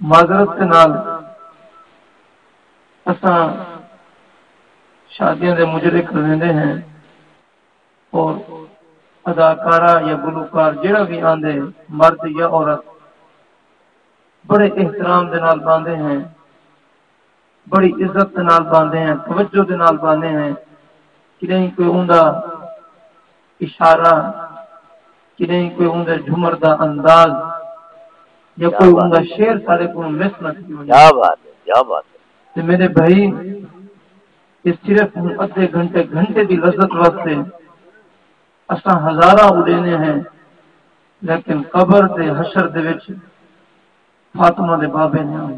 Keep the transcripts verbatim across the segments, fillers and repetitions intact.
معذرت دے نال اساں شادیاں دے مجرے کرویندے ہیں اور اداکارہ یا گلوکار جڑا بھی آندے، مرد یا عورت، بڑے احترام دے نال باندے ہیں، بڑی عزت دے نال باندے ہیں، توجہ دے نال باندے ہیں۔ کݙہیں کوئی اوندا اشارہ، کݙہیں کوئی اوندا جھمر دا انداز یا کوئی اوندا شعر ساݙے کولوں مس نہ تھی ونڄے۔ کیا بات ہے، کیا بات ہے۔ تے میݙے بھائی، اے صرف ہوں ادھے گھنٹے، گھنٹے دی لذت واسطے اساں ہزاراں اݙیندے ہیں، لیکن قبر تے حشر دے وچ فاطمہ دے بابے نے آوݨا۔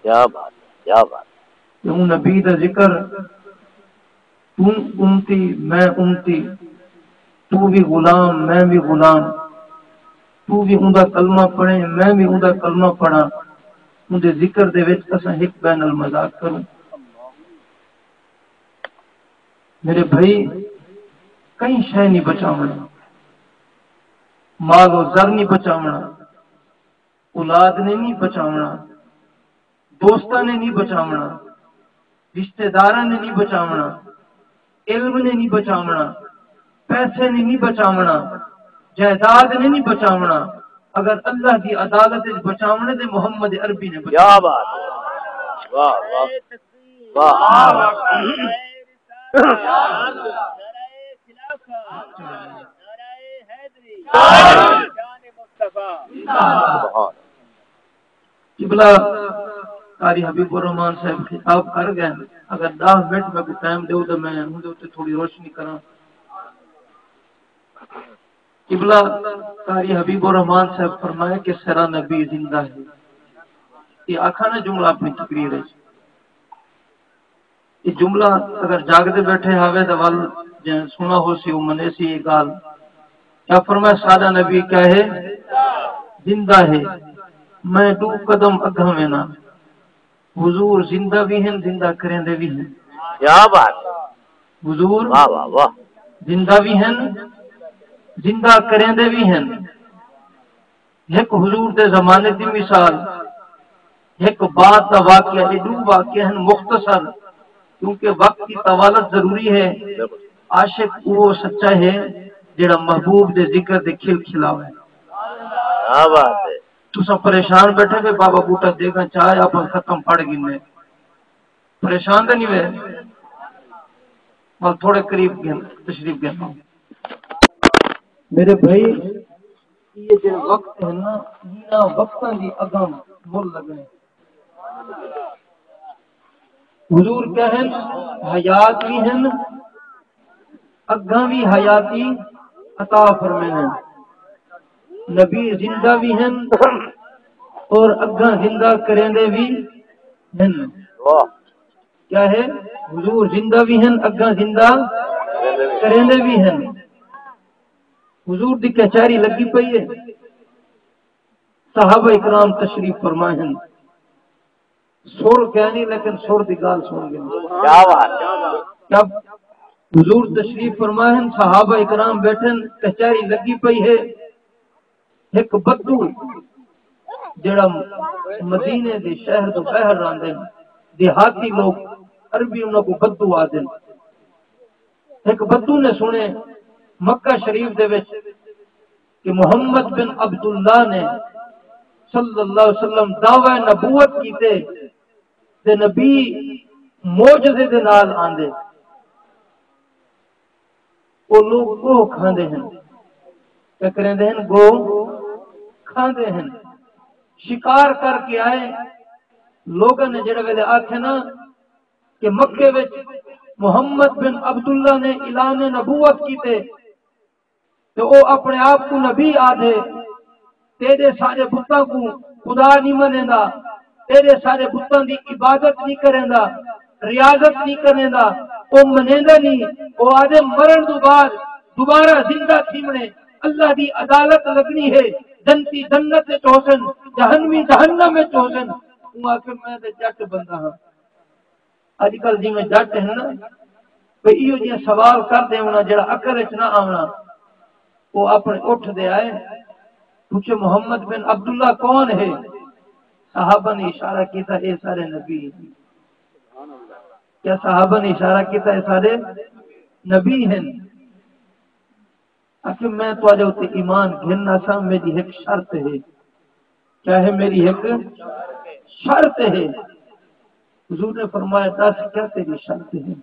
کیا بات ہے، کیا بات ہے۔ تے اوں نبی دا ذکر، توں امتی، میں امتی، توں وی غلام، میں وی غلام، توں وی اوندا کلمہ پڑھیں، میں وی اوندا کلمہ پڑھاں، اوندے ذکر دے وچ اساں ہک ٻئے نال مذاق کروں۔ میرے بھائی، کہیں شے نہیں بچاونا، مال و زر نہیں بچاونا، اولاد نے نہیں بچاونا، دوستاں نے نہیں بچاونا، رشتہ داراں نے نہیں بچاونا، علم نے نہیں بچاونا، پیسے نے نہیں بچاونا، جائیداد نے نہیں بچاونا۔ اگر اللہ دی عدالت وچ بچاونے تے محمد عربی نے بچاونا۔ کیا بات ہے۔ واہ، واہ۔ واہ۔ نعرہ خلافت، نعرہ حیدری، شان مصطفیٰ۔ سبحان۔ قبلہ قاری حبیب الرحمان صاحب خطاب کر ڳئے، اگر ݙاہ منٹ میکوں ٹائم ݙیو تاں میں اوندے اتے تھوڑی روشنی کراں۔ قبلہ قاری حبیب الرحمان صاحب فرمائے کہ سرا نبی زندہ ہے۔ یہ آکھا نا جملہ اپݨی تقریر وچ۔ یہ جملہ اگر جاڳدے ٻیٹھے ہاوے تاں ول جیں سݨا ہوسی، او منیسی یہ ڳالھ۔ کیا فرمایا؟ ساݙا نبی کیا ہے؟ زندہ ہے۔ میں ݙو قدم اڳاں وینداں۔ حضور زندہ وی ہن، زندہ کریندے وی ہن۔ کیا بات ہے۔ حضور واہ، واہ، واہ۔ زندہ وی ہن، زندہ کریندے وی ہن۔ ہک حضور دے زمانے دی مثال، ہک بعد دا واقعہ، اے ݙو واقعے ہن مختصر، کیونکہ وقت دی طوالت ضروری ہے۔ عاشق او سچا ہے جڑا محبوب دے ذکر دے کھل کھلاوے۔ کیا بات ہے۔ تساں پریشان ٻیٹھے وے، بابا بوٹا دیگا چائے آپ ختم پڑھ گھنے۔ پریشان تے نہیں وے؟ بس تھوڑے قریب گھن، تشریف گھن۔ میرے بھائی، یہ جڑے وقت ہے نا، انہاں وقتاں دی اگاں مل لڳݨے۔ حضور کیا ہن؟ حیات وی ہن، اگاں وی حیاتی عطا فرمیندن۔ نبی زندہ وی ہن اور اگاں زندہ کریندے وی ہن۔ واہ۔ کیا ہے؟ حضور زندہ وی ہن، اگاں زندہ کریندے وی ہن۔ حضور دی کچہری لڳی پئی ہے، صحابہ اکرام تشریف فرما ہن۔ سر کینی، لیکن سر دی ڳالھ سݨ گھن۔ کیا بات ہے۔ جب حضور تشریف فرما ہن، صحابہ اکرام ٻیٹھن، کچہری لڳی پئی ہے۔ ہک بدو جڑا مدینے دے شہر توں ٻاہر رہندے، دیہاتی لوک، عربی انہاں کوں بدو آہدن۔ ہک بدو نے سݨے مکہ شریف دے وچ کہ محمد بن عبداللہ نے صلی اللہ علیہ وسلم دعوی نبوت کیتے تے نبی معجزے دے نال آندے۔ او لوگ گوہ کھاندے ہن۔ کیا کریندے ہن؟ گوہ کھاندے ہن۔ شکار کر کے آئے۔ لوگاں نے جڑے ویلے آکھے نا کہ مکے وچ محمد بن عبداللہ نے اعلان نبوت کیتے، تے او اپݨے آپ کوں نبی آہدے، تیݙے سارے بتاں کوں خدا نہیں منیندا، تیݙے سارے بتاں دی عبادت نہیں کریندا، ریاضت نہیں کریندا، او منیندا نہیں۔ او آہدے، مرݨ توں بعد دوبارہ زندہ تھیوݨے، اللہ دی عدالت لڳݨی ہے، جنتی جنت وچ ہوسن، جہنمی جہنم وچ ہوسن۔ اوں آکھے، میں تے جٹ بندہ ہاں۔ اڄ کل جیویں جٹ ہن نا، بھئی ایہو جیہاں سوال کر ݙیوݨا جیڑھا عقل اچ نہ آوݨا۔ او اپݨے اٹھ تے آئے، پچھے، محمد بن عبداللہ کون ہے؟ صحابہ نے اشارہ کیتا، اے سارے نبی ہیں۔ کیا صحابہ نے اشارہ کیتا، اے سارے نبی ہیں؟ آکھے، میں تہاݙے اتے ایمان گھن آساں، میری ہک شرط ہے۔ کیا ہے؟ میری ہک شرط ہے۔ حضور نے فرمایا، دس، کیا تیری شرط ہے؟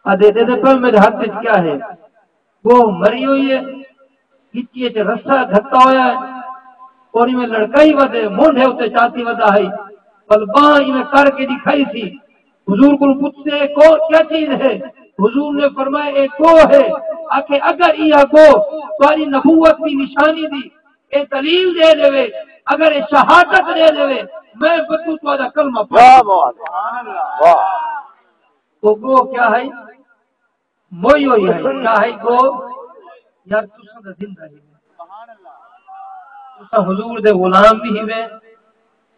آدھے، دے دے پہ میرے ہتھ وچ کیا ہے؟ وہ مری ہوئی ہے، گچی وچ رسا گھتا ہویا ہے، اور ایویں لڑکائی ودے، مونڈھے اتے چاتی ودا ہے، بل باں ایویں کر کے دکھائی سی۔ حضور کوں پچھتے، کو کیا چیز ہے؟ حضور نے فرمایا، اے گو ہے۔ آکھے، اگر ایہا گو تہاݙی نبوت دی نشانی دی اے دلیل ݙے ݙیوے، اگر اے شہادت ݙے ݙیوے، میں بدو تہاݙا کلمہ پڑھ۔ واہ، واہ، واہ۔ او گو کیا ہے؟ موئی ہوئی ہے۔ کیا ہے گو؟ یار، تساں دا زندہ ہی ہے۔ تساں حضور دے غلام بھی ہیوے،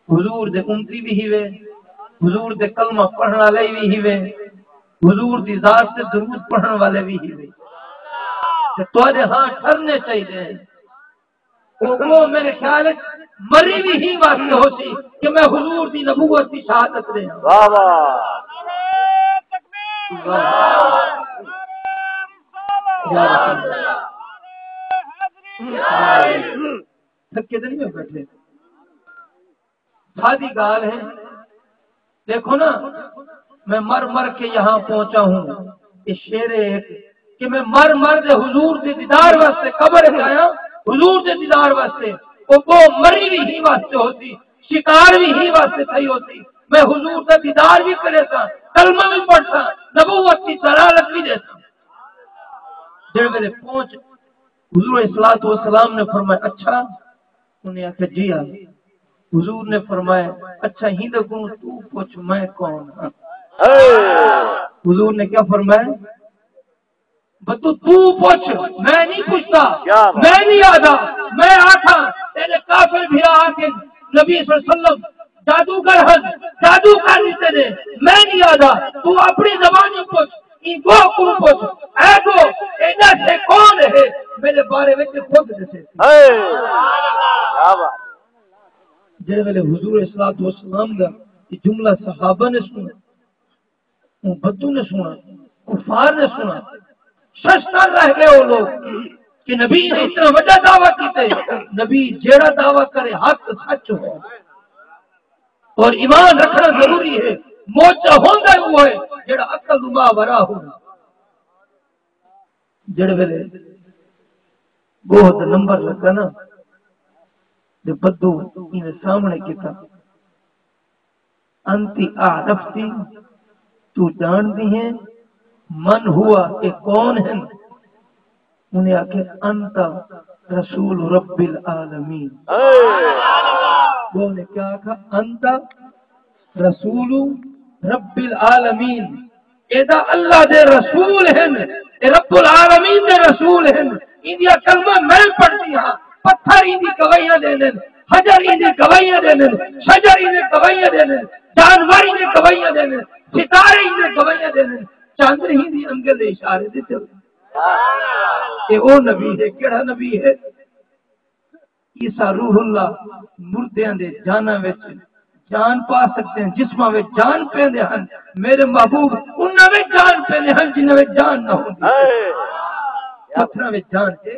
حضور دے امتی بھی ہیوے، حضور دے کلمہ پڑھن والے بھی ہیوے، حضور دی ذات تے درود پڑھن والے بھی ہیوے۔ تے تہاݙے ہاں ٹھرنے چاہیدے ہیں۔ او، او میرے خیال وچ مری بھی ہی واسطے ہوسی کہ میں حضور دی نبوت دی شہادت ݙیاں۔ واہ واہ۔ واہ۔ یا رسول اللہ۔ تھکے تے نہیں ہوئے بیٹھے؟ سادی ڳالھ ہے۔ دیکھو نا، میں مر مر کے یہاں پہنچا ہوں۔ یہ شعر ہے ایک کہ میں مر مر کے حضور دے دیدار واسطے قبر وچ آیا، حضور دے دیدار واسطے۔ وہ، وہ مری بھی ہی واسطے ہوتی، شکار بھی ہی واسطے تھئی ہوتی۔ میں حضور دا دیدار بھی کرے سا، کلمہ بھی پڑھ سا، نبوت کی دلالت بھی دے سا۔ جڑے ویلے پہنچ، حضور علیہ الصلوۃ والسلام نے فرمایا، اچھا؟ انہیں آکھیا، جی ہاں۔ حضور نے فرمایا، اچھا، ہیندے کوں تو پوچھ، میں کون ہاں؟ حضور نے کیا فرمایا؟ بس تو، تو پوچھ، میں نہیں پوچھتا، کیا بات۔ میں نہیں آدا، میں آکھاں، تیرے کافر بھرا آکھن، نبی صلی اللہ علیہ وسلم جادوگر ہن، جادو کر ݙتے نے، میں نہیں آدا، تو اپنی زبانی پوچھ، ایں گو کوں پوچھ، اے گو، اے ݙس اے کون ہے؟ میرے بارے وچ خود ݙسے۔ ہے۔ کیا بات۔ جڑے ویلے حضور علیہ الصلوۃ والسلام دا یہ جملہ صحابہ نے سنا، اوں بدو نے سنا، کفار نے سنا، ششدر رہ گئے وہ لوگ کہ نبی نے اتنا وݙا دعویٰ کیتے۔ نبی جیڑا دعویٰ کرے، حق سچ ہو۔ اور ایمان رکھنا ضروری ہے۔ موچا ہوندا ہی وہ ہے جڑا عقل نما ورا ہو۔ جڑے ویلے گوہ دا نمبر لگا نا، تے بدو ایویں سامنے کیتا، انتی اعرفتی، تو جاندی ہیں، من ہوا، اے کون ہن؟ انہیں آکھے، انت رسول رب العالمین۔ اے۔ انہوں نے کیا آکھا؟ انت رسول رب العالمین۔ اے دا اللہ دے رسول ہن، اے رب العالمین دے رسول ہن۔ ایندیاں کلمہ میں پڑھدی ہاں، پتھر ایندی گواہیاں ݙیندن، حجر ایندی گواہیاں ݙیندن، شجر ایندی گواہیاں ݙیندن، جانور ایندی گواہیاں ݙیندن، ستارے ایندی گواہیاں ݙیندن، چندر ایندی انگل دے اشارے تے چلدے۔ اے او نبی ہے، کیڑھا نبی ہے؟ عیسیٰ روح اللہ مردیاں دے جاناں وچ جان پا سڳدے ہن، جسماں وچ جان پیندے ہن۔ میرے محبوب انہاں وچ جان پیندے ہن جنہاں وچ جان نہ ہوندی۔ اے۔ پتھراں وچ جان ہے،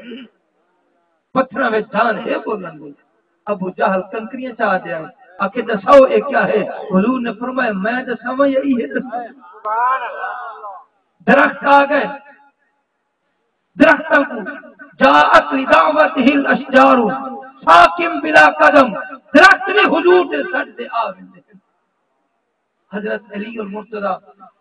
پتھراں وچ جان ہے ٻولݨ دی۔ ابو جہل کنکریاں چا ݙیا، آکھے، ݙساؤ اے کیا ہے؟ حضور نے فرمایا، میں ݙساواں یا ایہے ݙساوے؟ درخت آ ڳئے، درختاں کوں، جاءت لدعوتہ الاشجار ساکن بلا قدم، درخت وی حضور دے سݙ تے آ ویندے ہن۔ حضرت علی المرتضی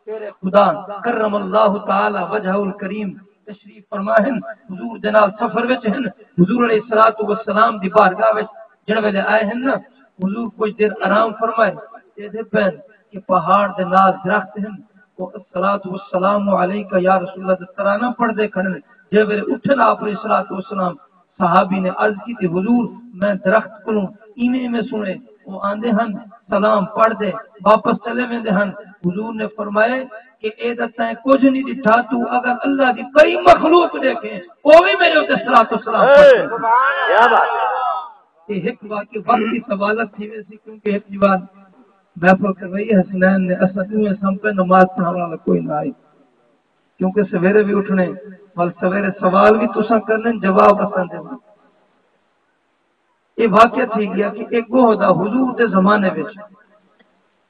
پیر خدا کرم اللہ تعالی وجہہ الکریم تشریف فرما ہن، حضور دے نال سفر وچ ہن، حضور علیہ الصلوۃ والسلام دی بارگاہ وچ جڑ ویلے آئے ہن نا، حضور کچھ دیر آرام فرمائے، تے دے پین کہ پہاڑ دے نال درخت ہن، او الصلوۃ والسلام علیک یا رسول اللہ دا ترانہ پڑھدے کھڑن۔ جے ویلے اٹھن آپ علیہ الصلوۃ والسلام، صحابی نے عرض کیتی، حضور، میں درخت کولوں ایویں ایویں سنے۔ او آندے ہن، سلام پڑھدے واپس چلے ویندے ہن۔ حضور نے فرمائے کہ اے دا تیں کجھ نہیں ݙٹھا، تو اگر اللہ دی کئی مخلوق ݙیکھیں، او وی میرے اتے صلوۃ والسلام پڑھ۔ اے، کیا بات ہے۔ یہ ایک واقعہ وقت کی طوالت تھی ویسی، کیونکہ ایک جوان محفل کروئی حسنین نے، اساں دوئیں سم پہ نماز پڑھانے والا کوئی نہ آئی، کیونکہ سویرے بھی اٹھنے، ول سویرے سوال بھی تساں کرنے، جواب اساں دینا۔ یہ واقعہ تھی گیا کہ ایک گوہ دا حضور دے زمانے وچ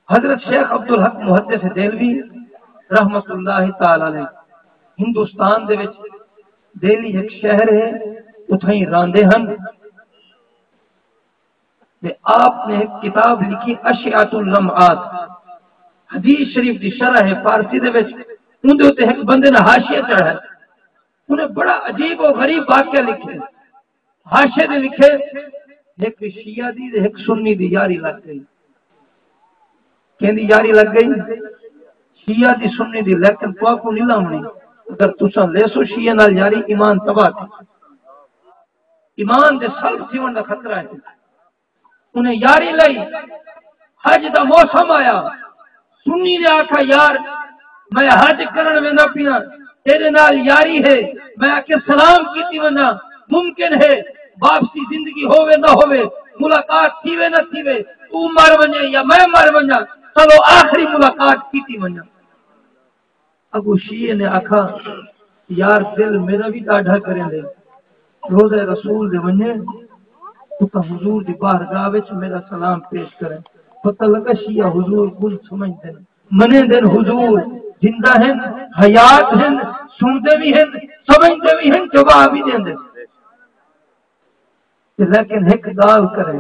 حضرت شیخ عبدالحق محدث دہلوی رحمت اللہ تعالی علیہ، ہندوستان دے وچ دہلی ایک شہر ہے، اتھائیں راندے ہن۔ تے آپ نے ایک کتاب لکھی، اشعۃ اللمعات، حدیث شریف دی شرح ہے فارسی دے وچ، اون دے اتے ایک بندے نے حاشیہ چڑھا ہے۔ انہیں بڑا عجیب و غریب واقعہ لکھے۔ حاشیے دے لکھے، ایک شیعہ دی تے ایک سنی دی یاری لگ گئی۔ کیندی یاری لگ گئی؟ شیعہ دی، سنی دی۔ لیکن تہاکوں نہیں لاونی۔ اگر تساں لیسو شیعہ نال یاری، ایمان تباہ تھی، ایمان دے سلب تھیون دا خطرہ ہے۔ انہیں یاری لئی، حج دا موسم آیا، سنی نے آکھا، یار، میں حج کرن ویندا پیاں، تیرے نال یاری ہے، میں آکھیا سلام کیتی ونجاں، ممکن ہے واپسی زندگی ہووے نہ ہووے، ملاقات تھیوے نہ تھیوے، توں مر ونجے یا میں مر ونجاں، چلو آخری ملاقات کیتی ونجاں۔ اگوں شیعے نے آکھا، یار، دل میرا بھی ڈاڈھا کریندے، روضہ رسول دے ونجے، اتھاں حضور دی بارگاہ وچ میرا سلام پیش کریں۔ پتہ لگا شیعہ حضور کوں سمجھدن، منیندن، حضور زندہ ہن، حیات ہن، سنڑدے وی ہن، سمجھدے وی ہن، جواب وی ڈیندن۔ تے لیکن ہک ڳالھ کرے،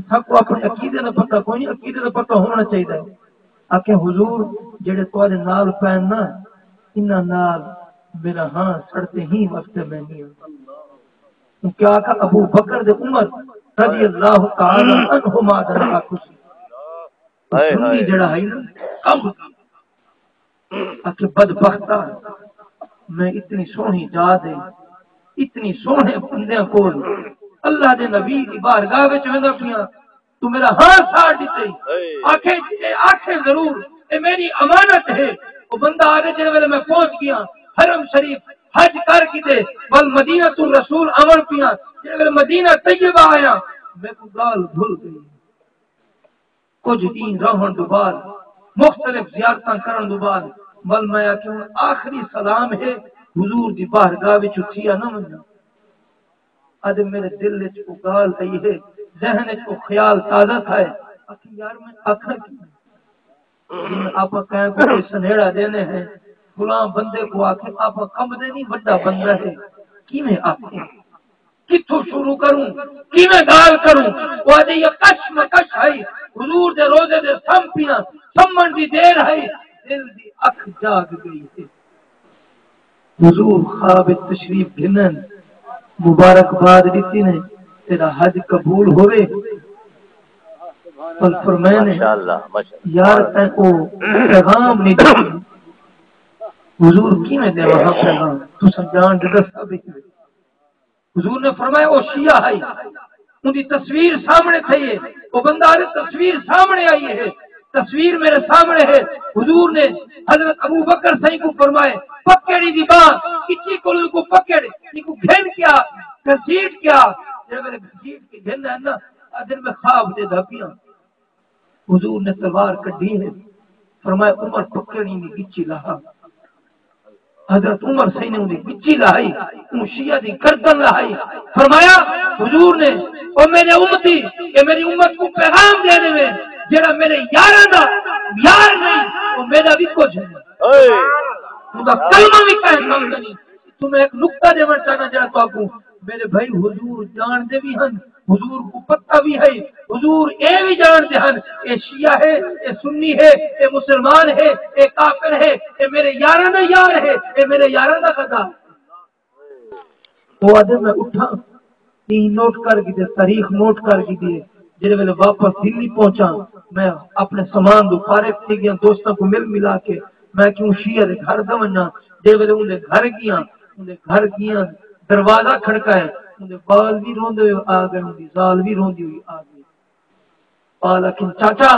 ساکوں اپݨے عقیدے دا پتہ کوئی نہیں، عقیدے دا پتہ ہووݨا چاہیدا ہے۔ آکھے، حضور، جیڑھے تہاݙے نال پئن نا، انہاں نال میرا ہاں سڑتے ہی واسطے میں نہیں ہاں۔ اوں کیا آکھا؟ ابو بکر تے عمر رضی اللہ تعالی عنہما دا نال خوشی۔ ہائے سنی ہائے۔ جیڑھا ہے نا، کم آکھے، بدبختا، میں اتنی سوہݨی ذات ہے، اتنی سوہݨے بندیاں کول اللہ دے نبی دی بارگاہ وچ ویندا پیاں، تو میرا ہاں ساڑ ݙتے۔ ہائے۔ آکھے، اے آکھے ضرور، اے میری امانت ہے۔ او بندہ آکھے، جڑے ویلے میں پہنچ گیا حرم شریف، حج کر کیتے، ول مدینہ تو رسول آوݨ پیاں، جڑے ویلے مدینہ طیبہ آیا، میکوں ڳالھ بھل ڳئی۔ کجھ ݙینھ رہݨ دو بعد، مختلف زیارتاں کرݨ دو بعد، ول میں آکھیا، ہݨ آخری سلام ہے، حضور دی بارگاہ وچ اٹھیا نہ ونڄاں۔ اڄ میرے دل وچ او ڳالھ آئی ہے، ذہن وچ او خیال تازہ تھئے۔ آکھیا، یار، میں آکھاں کی؟ جیویں آپاں کہیں کوں کوئی سنیہڑا ݙیندے ہیں، فلاں بندے کوں آکھے، آپاں کمبدے نہیں، وݙا بندہ ہے، کیویں آکھوں؟ کتھوں شروع کروں؟ کیویں ڳالھ کروں؟ او آہدے، یہ کشمکش ہئی، حضور دے روضے دے سم پیاں، سمݨ دی دیر ہئی، دل دی اکھ جاڳ ڳئی ہے۔ حضور خواب وچ تشریف گھنن، مبارکباد ݙتی نے، تیرا حج قبول ہووے۔ ول فرمائے نے، ماشاءاللہ، ماشاءاللہ۔ یار، تیں او پیغام نہیں ݙتا۔ حضور، کیویں ݙیواں ہاں پیغام؟ تساں ڄاݨدے، ݙسا بھی۔ حضور نے فرمایا، او شیعہ ہئی، اوندی تصویر سامݨے تھئی ہے، او بندہ آہدے، تصویر سامݨے آئی ہے، تصویر میرے سامݨے ہے۔ حضور نے حضرت ابو بکر سئیں کوں فرمائے، پکڑ ایندی ٻانہہ، اچی کول اینکوں پکڑ، اینکوں گھن کے آ، گھسیٹ کے آ۔ جیڑھے ویلے گھسیٹ کے گھن آئن نا، آہدن، میں خواب ݙیہدا پیاں۔ حضور نے تلوار کڈھی ہے، فرمایا، عمر، پکڑ ایندی ڳچی لہا۔ حضرت عمر سئیں نے اوندی ڳچی لہائی، اوں شیعہ دی گردن لہائی۔ فرمایا، حضور نے، او میرے امتی، اے میری امت کوں پیغام ݙے ݙیوے، جیڑھا میرے یاراں دا یار نہیں، او میرا بھی کجھ نہیں۔ اوندا کلمہ بھی کہیں کم نہیں۔ اتھوں میں ایک نقطہ ݙیوݨ چاہنا، جیڑھا تہاکوں، میرے بھائی، حضور ڄاݨدے وی ہن، حضور کوں پتہ وی ہے، حضور اے وی ڄاݨدے ہن، اے شیعہ ہے، اے سنی ہے، اے مسلمان ہے، اے کافر ہے، اے میرے یاراں دا یار ہے، اے میرے یاراں دا غدار۔ او آہدے، میں اٹھاں، ݙینہہ نوٹ کر گھدے، تاریخ نوٹ کر گھدی ہے۔ جیڑھے ویلے واپس دلی پہنچاں، میں اپݨے سامان توں فارغ تھی ڳیاں، دوستاں کوں مل ملا کے میں کیوں شیعہ دے گھر دا ونڄاں۔ جیڑھے ویلے اوندے گھر ڳیاں، اوندے گھر ڳیاں، دروازہ کھڑکائے، اوندے ٻال وی روندے ہوئے آ ڳئے، اوندی ذال وی روندی ہوئی آ ڳئی۔ ٻال آکھن، چاچا،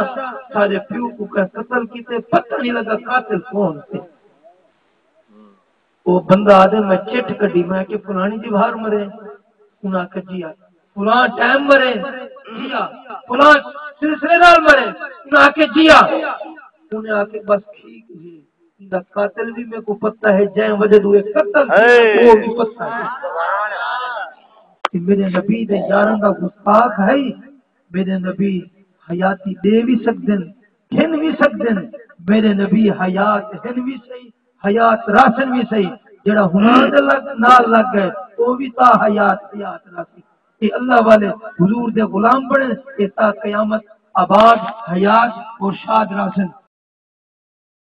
ساݙے پیو کوں کہیں قتل کیتے، پتہ نہیں لڳا قاتل کون سی۔ او بندہ آہدے، میں چٹ کڈھی، میں آکھیا، فلانی دیوار مرے؟ انہاں آکھیا، جی آ۔ فلاں ٹائم مرے، جیا۔ فلاں سلسلے نال مرے، انہاں آکھے جیا۔ انہیں آکھے بس ٹھیک ہے، ایندا قاتل بھی میرے کو پتہ ہے، جیں وجہ دو ایک قتل، اے۔ وہ بھی پتہ ہے کہ میرے نبی دے یاراں دا گستاخ ہے۔ میرے نبی حیاتی دے بھی سکدن، گھن بھی سکدن۔ میرے نبی حیات ہن بھی صحیح، حیات راسن بھی صحیح۔ جڑا ہناں دے لگ، نال لگ گئے، او بھی تا حیات، حیات راسی۔ اے اللہ والے حضور دے غلام بنے، اے تا قیامت آباد، حیات اور شاد راسن۔